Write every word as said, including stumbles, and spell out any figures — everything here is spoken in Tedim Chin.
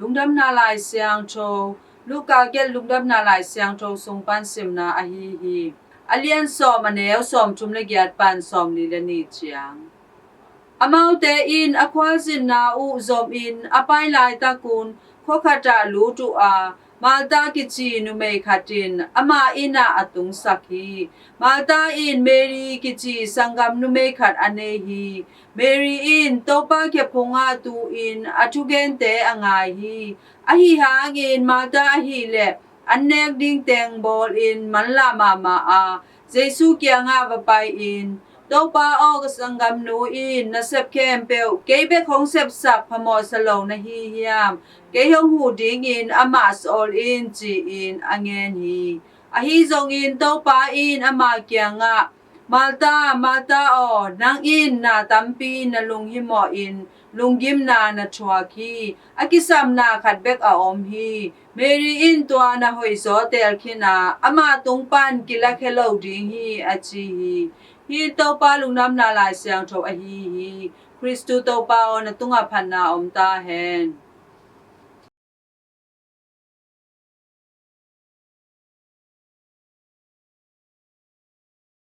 Lungdamna Lai Siangtho, Luka gelh Lungdamna Lai Siangtho sung pan simna ahi hi. A lian sawm, a neu sawm thum le giat pan sawm li le nih ciang. Amaute in a khualzinna uh zomin a pai laitakun khua khatah lut uh a, Martha kici numei khat in ama inn ah a tungsak hi. Martha in Mary kici sanggam numei khat a nei hi. Mary in Topa khe phungah tu-in a thugente a ngai hi. Ahi hangin Martha ahih leh an nek ding teng bawlin manlah mahmah a, Jesu kiangah va pai-in, "Topa aw, ka sanggamnu in nasep khempeuh kei bek hong sepsak phamawhsa lo na hi hiam? Kei hong huh dingin amah sawl in," ci-in a ngen hi. Ahi zongin Topa in ama kiangah, "Martha, Martha aw, nang in na tampi na lunghimawhin lunggimna na thuak hi. A kisapna khat bek a om hi. Mary in tua na hoihzaw teel khin a, ama tung pan kilakhia lo ding hi," a ci hi. Hih in Topa Lungdamna Lai Siangtho ahi hi. Khristu Topa aw, na tungah phatna om ta hen.